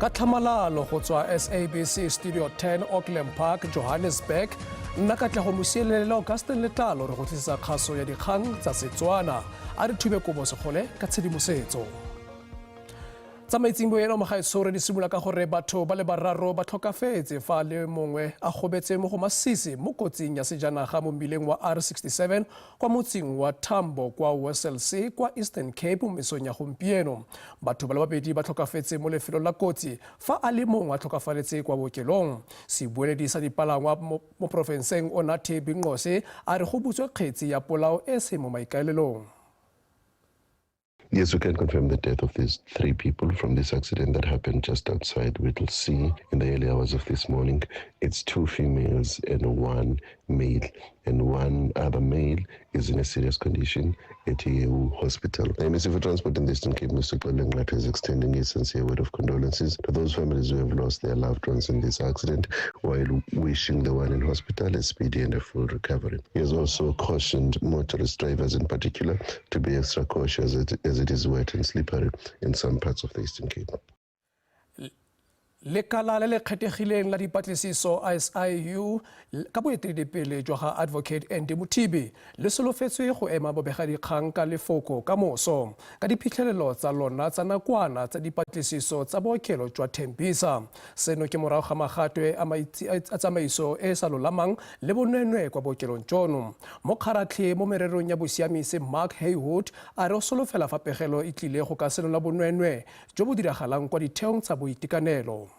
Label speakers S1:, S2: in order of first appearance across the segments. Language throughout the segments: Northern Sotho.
S1: Ka tlhamalalo go tswa SABC Studio 10 Auckland Park, Johannesburg, nna Katlego Mosielele le Augustin Letlalo re go tlisetsa kgaso ya dikgang tsa Setswana. A re thube kobo segole ka tshedimosetso. Tsamaitsing boelo mogaetsho re di simolola ka gore batho ba le bararo ba tlhokafetse fa le mongwe a gobetse mo go masisi mo kotsing ya sejanaga mo mmileng wa R67 kwa motseng wa Tambo kwa Wesselsea kwa Eastern Cape mo mesong ya gompieno. Batho ba le babedi ba tlhokafetse mo lefelong la kotsi fa a le mongwe a tlhokafaletse kwa bookelong. Sebueledi sa dipalangwa mo porofenseng Onathi Binqose a re go butswe kgetsi ya polao e seng mo maikaelelong.
S2: Yes, we can confirm the death of these three people from this accident that happened just outside Whittlesea in the early hours of this morning. It's two females and one male, and one other male is in a serious condition at EU Hospital. The MEC for Transport in the Eastern Cape, Mr. Xolile Nqatha, is extending his sincere word of condolences to those families who have lost their loved ones in this accident, while wishing the one in hospital a speedy and a full recovery. He has also cautioned motorist drivers in particular to be extra cautious as it is wet and slippery in some parts of the Eastern Cape.
S1: Lekala le le kgethegileng la dipatlisiso SIU ka boeteledipele jwa ga Advocate Andy Mothibi le solofetswe go ema bobegadikgang ka lefoko ka moso ka diphitlhelelo tsa lona tsa nakwana tsa dipatlisiso tsa bookelo jwa Tembisa. Seno ke morago ga magatwe a tsamaiso e e sa lolamang le bonweenwee kwa bookelong jono. Mokgaratlhi mo mererong ya bosiamisi Mark Heywood a re o solofela fa pegelo e tlile go ka senola bonweenwee jo bo diragalang kwa ditheong tsa boitekanelo.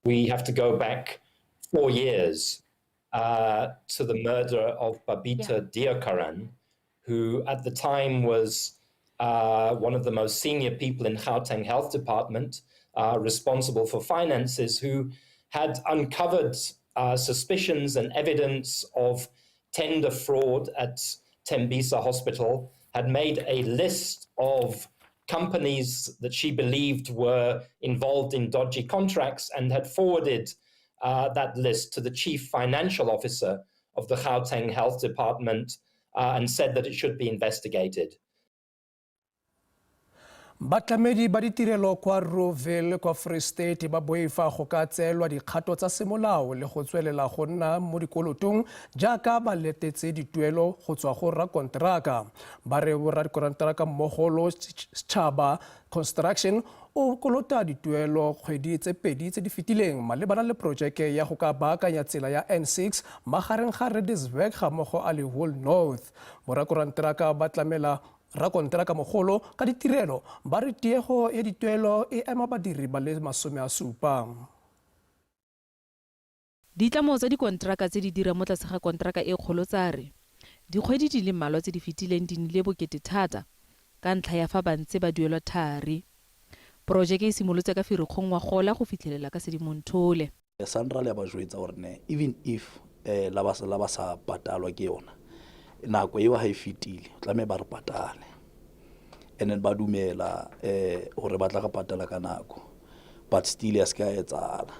S3: We have to go back four years to the murder of Babita Deokaran, who at the time was one of the most senior people in Gauteng Health Department, responsible for finances, who had uncovered suspicions and evidence of tender fraud at Tembisa Hospital, had made a list of companies that she believed were involved in dodgy contracts and had forwarded that list to the chief financial officer of the Gauteng Health Department and said that it should be investigated.
S1: Batlamedi ba ditirelo kwa Roville kwa Free State ba boifa go ka tseelwa dikgato tsa semolao le go tswelela go nna mo dikolotong jaaka ba letetse dituelo go tswa go rakonteraka. Ba re borakonteraka mmogolo Setšhaba Construction o kolota dituelo kgwedi tse pedi tse di fetileng malebana le porojeke ya go ka baakanya tsela ya N6 magareng ga Redisburg ga mmogo a le Wool North. Borakonteraka ba tlamela rakonteraka mogolo ka ditirelo ba re tiego ya dituelo e ema badiri ba le 70.
S4: Ditlamo tsa dikonteraka tse di dirang mo tlase ga konteraka e kgolo tsa re dikgwedi di le mmalwa tse di fetileng di nnile bokete thata ka ntlha ya fa ba ntse ba duelwa thari. Porojeke e simolotse ka Firikgong ngwagola go fitlhelela ka Sedimonthole.
S5: Sanral ya ba jwetsa gore ne even if la ba la ba sa patalwa ke yona nako eo ha e fetile tlameha ba re patale and then ba dumela gore ba tla re patala ka nako but still ya se ka etsahala.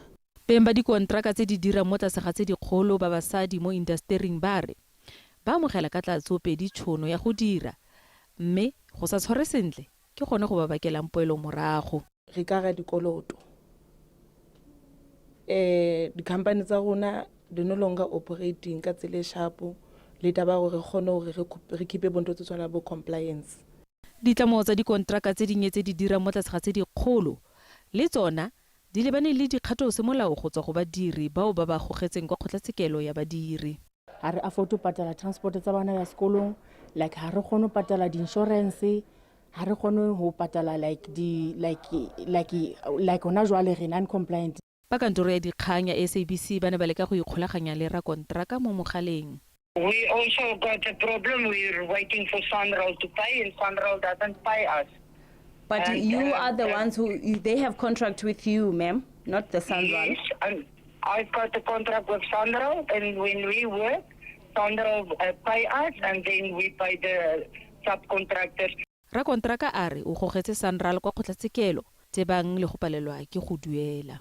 S4: Beng ba dikonteraka tse di dirang mo tlase ga tse dikgolo ba basadi mo indastering ba re ba amogela ka tlatsoopedi tšhono ya go dira mme go sa tshware sentle ke gone go ba bakelang poelomorago.
S6: Re ka ra dikoloto. Um di-company tsa rona di no longer operating ka tsela e sharp le taba ya gore re kgone gore re keep-e bo ntho tse tshwanang bo compliance.
S4: Ditlamo tsa dikonteraka tse dinnye tse di dirang mo tlase ga tse dikgolo le tsona di lebane le dikgatosemolao go tswa go badiri bao ba ba gogetseng kwa kgotlatshekelo ya badiri.
S7: Ga re afford ho patala transport tsa bana ya sekolong, like ha re kgone ho patala di-insurance, ha re kgone ho patala like di like like like hona jwale re non compliant.
S4: Ba kantoro ya dikgang ya SABC ba ne ba leka go ikgolaganya le rakonteraka mo mogaleng.
S8: We also got a problem, we're waiting for Sanral to pay and Sanral doesn't pay us.
S9: But
S8: And,
S9: you are the ones who, they have contract with you, ma'am, not the Sanral.
S8: Yes, and I've got a contract with Sanral, and when we work, Sanral pay us and then we pay the subcontractors.
S4: Rakonteraka a re o gogetse Sanral kwa kgotlatshekelo tebang le go palelwa ke go duela.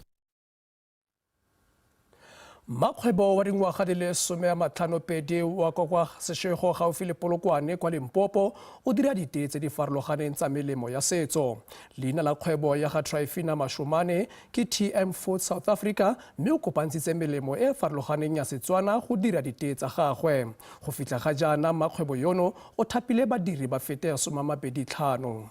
S1: Mmakgwebo wa dingwaga di le 50 wa kwa kwa Seshego gaufi le Polokwane kwa Limpopo o dira ditee tse di farologaneng tsa melemo ya setso. Leina la kgwebo ya ga Tryphina Mashomane ke TM Food South Africa mme o kopantshitse melemo e e farologaneng ya Setswana go dira ditee tsa gagwe. Go fitlha ga jaana mmakgwebo yono o thapile badiri ba fete 25.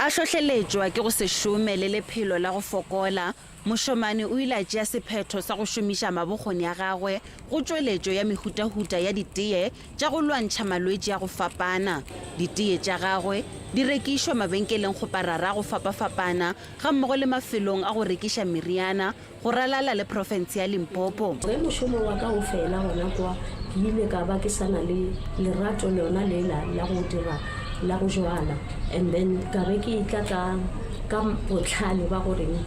S9: A hlohleletšwa ke go se šome le lephelo la go fokola, Mošomane o ile a tšea sephetho sa go šomiša mabokgoni a gagwe go tšweletšo ya mehutahuta ya ditee tša go lwantšha malwetši a go fapana. Ditee tša gagwe di rekišwa mabenkelengkgoparara a go fapafapana gammogo le mafelong a go rekiša meriana go ralala le profense ya Limpopo.
S10: Ge mošomo wa ka o fela gona kwa, ke ile ka ba ke sa na le lerato lona lela la go dira la go jwala and then ka be ke etla ka ka bohlale ba goreng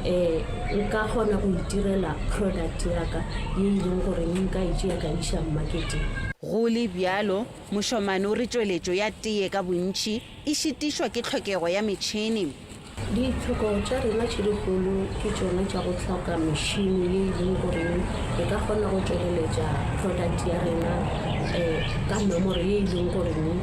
S10: um nka kgona go itirela product ya ka ye e leng goreng nka e tšea ka iša marketeng.
S9: Go le bjalo, Mošomane o re tšweletšo ya teye ka bontši e šitišwa ke tlhokego ya metšhene.
S10: Ditlhoko tša rena tše dikgolo ke tšona tša go hloka mešhini ye e leng goreng e ka kgona go tšweleletša product ya rena um ka nomoro ye e leng goreng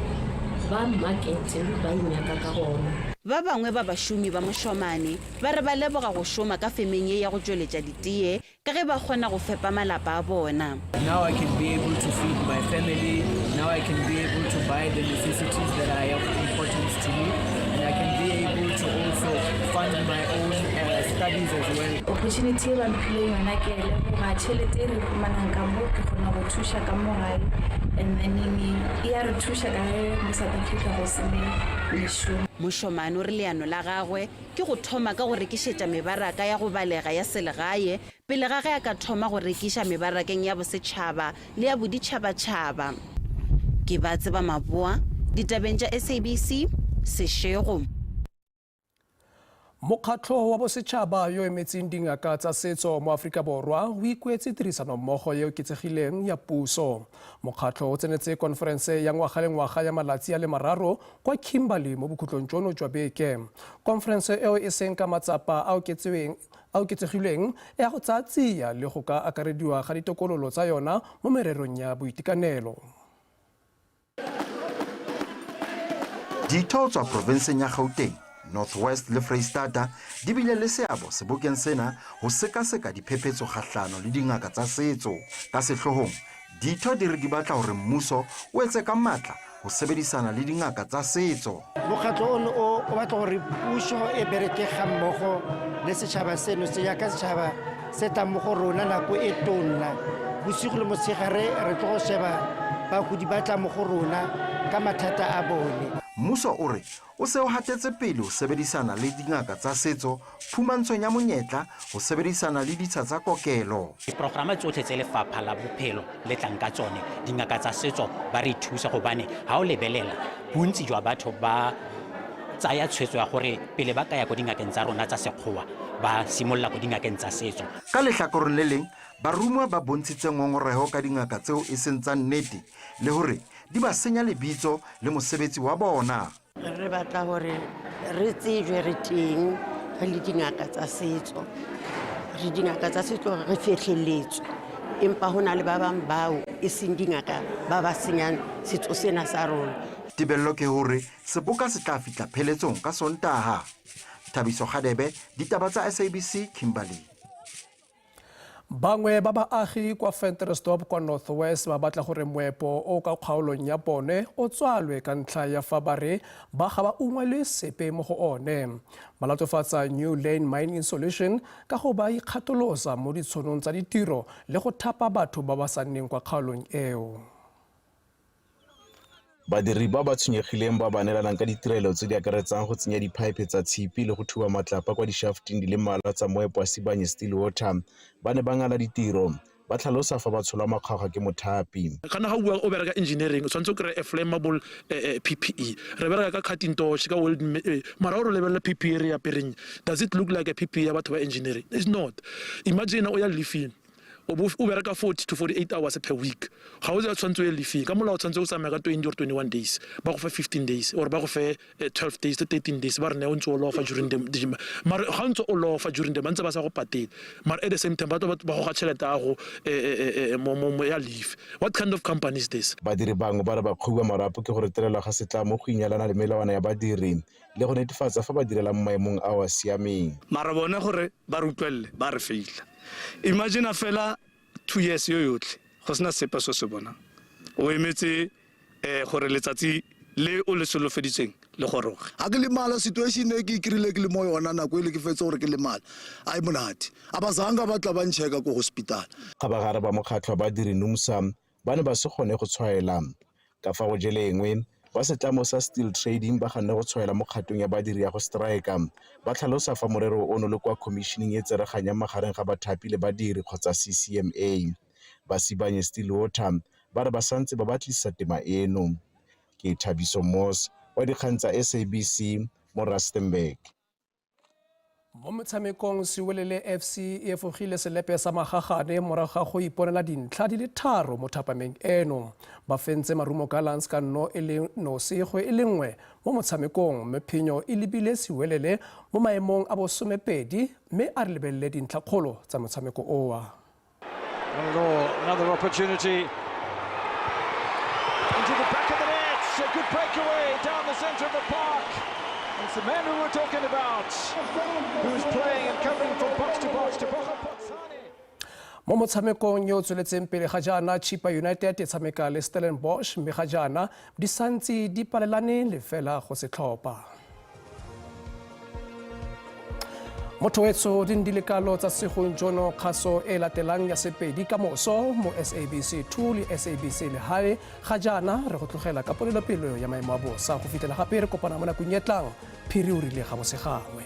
S10: ba market ba e nyaka ka gona.
S9: Ba bangwe ba bašomi ba Mošomane ba re ba leboga go šoma ka femeng ye ya go tšweletša diteye ka ge ba kgona go fepa malapa a bona.
S11: Now I can be able to feed my family, now I can be able to buy the necessities that are of importance to me, and I can be able to also fund my own uh, studies as well.
S12: Opportunity e ba mphileng yona ke a e leboga, tšhelete e re e humanang ka mo ke kgona go thuša ka mo gae and then e ya re thuša ka ge mo South Africa go se ne mešomo.
S9: Mošomane o re leano la gagwe ke go thoma ka go rekišetša mebaraka ya go balega ya selegae pele ga ge a ka thoma go rekiša mebarakeng ya bosetšhaba le ya boditšhabatšhaba. Ke ba tseba maboa ditabeng tša SABC, Seshego.
S1: Mokgatlo wa bosetšhaba yo emetseng dingaka tsa setso mo Aforika Borwa o ikuetse tirisanommogo e oketsegileng ya puso. Mokgatlo o tsenetse konferense ya ngwaga le ngwaga ya malatsi a le mararo kwa Kimberley mo bokhutlong jono jwa beke. Konferense eo e seng ka matsapa a oketsegilweng ya go tsaya tsia le go ka akarediwa ga ditokololo tsa yona mo mererong ya boitekanelo.
S13: Ditho tswa provenseng ya Gauteng, North West le Freistata di bile le seabo sebokeng sena ho sekaseka diphephetso kgahlano le dingaka tsa setso. Ka sehloohong, Ditho di re di batla hore mmuso o etse ka matla ho sebedisana le dingaka tsa setso.
S14: Mokgatlo ono o o batla gore puso e bereke ga mmogo le setšhaba seno se jaaka setšhaba se tlang mo go rona nako e tonna bosigo le motshegare re tlo go sheba bagodi ba tla mo go rona ka mathata a bone.
S13: Mmuso o re o se o hatetse pele ho sebedisana le dingaka tsa setso phumantshong ya monyetla ho sebedisana le ditsha tsa kokelo.
S15: Diprograma tsotlhe tse lefapha la bophelo le tlang ka tsone, dingaka tsa setso ba re thusa gobane ga o lebelela bontsi jwa batho ba tsaya tshwetso ya gore pele ba ka ya ko dingakeng tsa rona tsa sekgowa ba simolola ko dingakeng tsa setso.
S13: Ka lehlakoreng le leng, barumuwa ba bontshitse ngongoreho ka dingaka tseo e seng tsa nnete le hore di ba senya lebitso le mosebetsi wa bona.
S16: Re batla gore re tsejwe re teng re le dingaka tsa setso. Re dingaka tsa setso re fetlheletswe empa ho na le ba bang bao e seng dingaka ba ba senyang setso sena sa rona.
S13: Tebello ke hore seboka se tla fihla pheletsong ka Sontaha. Thabiso Kgadebe, Ditaba tsa SABC, Kimberley.
S1: Bangwe ba baagi kwa Ventersdorp kwa North West ba batla gore moepo o ka kgaolong ya bone o tswalwe ka ntlha ya fa ba re ba ga ba ungwelwe sepe mo go one. Ba latofatsa New Lane Mining Solution ka go ba ikgatolosa mo ditshonong tsa ditiro le go thapa batho ba ba sa nneng kwa kgaolong eo.
S17: Badiri ba ba tshwenyegileng ba ba neelanang ka ditirelo tse di akaretsang go tsenya diphaephe tsa tshipi le go thuba matlapa kwa dishafteng di le mmalwa tsa moepo wa Sibanye Stillwater ba ne ba ngala ditiro, ba tlhalosa fa ba tsholwa makgwakgwa ke mothapi.
S18: Kana ga o bua o bereka engineering o tshwanetse o kry-e flammable PPE. Re bereka ka cutting torch, ka welding, mara o re lebelela PPE re e apereng, does it look like a PPE ya batho ba engineering? It's not. Imagine o ya lifing. O bo o bereka 40 to 48 hours per week. Ga o tshwanetse o ye leave-ing. Ka molao o tshwanetse o tsamaye ka 20 or 21 days. Ba go fe 15 days or ba go fe 12 days to 13 days ba re ne o ntse o lofa during the mara ga o ntse o lofa during the ba ntse ba sa go patele. Mara at the same time ba tlo ba goga tšhelete ya go ya leave. What kind of company is this?
S17: Badiri bangwe ba re ba kgobiwa marapo ke go retelelwa ga setlamo go inyalana le melawana ya badiri le go netefatsa fa ba direla mo maemong ao a siameng.
S19: Mara bone gore ba re utlwelele ba re faila. Imagine fela 2 years yo yotlhe go sena sepe se o se bonang. O emetse um gore letsatsi le o le solofeditsweng le goroge.
S20: Ga ke lemala situation e ke e kry-ile ke le mo yona nako ele ke fetse gore ke lemala a e monate. A ba zanga ba tla ba nchecka ko hospital.
S17: Kgabagare ba mokgatlho wa badiri NUMSA ba ne ba se kgone go tshwaela. Ka fa go jelengwe, ba setlamo sa Steel Trading ba ganne go tshwaela mo kgatong ya badiri ya go strika. Ba tlhalosa fa morero ono le kwa khomishining e tsereganyang magareng ga bathapi le badiri kgotsa CCMA. Ba Sibanye Stillwater ba re ba santse ba batlisisa tema eno. Ke Thabiso Moss wa dikgang tsa SABC mo Rustenburg.
S1: Mo metshamekong Siwelele FC e efogile selepe sa magagane morago ga go iponela dintlha di le tharo mo thapameng eno. Ba fentse Marumo Gallants ka nno e le nosi go e le nngwe mo motshamekong mme phenyo e lebile Siwelele mo maemong a bosomepedi mme a re lebelele dintlhakgolo tsa motshameko oa.
S21: Not at all. Another opportunity. Into the back of the net. A good breakaway down the centre of the park. It's the man we were talking about who's playing and covering from box to box to Boga Potsane.
S1: Mo motshamekong yo o tsweletseng pele ga jaana Chippa United e tshameka le Stellenbosch mme ga jaana di santse di palelane lefela go setlhopha. Motho wetso di ne di le kalo tsa segong jono kgaso e latelang ya Sepedi ka moso mo SABC 2 le SABC Lehae. Ga jaana re go tlogela ka polelopelo ya maemo a bosa go fitlhela gape re kopana mo nakong e tlang. Phiri o rile ga bosegangwe.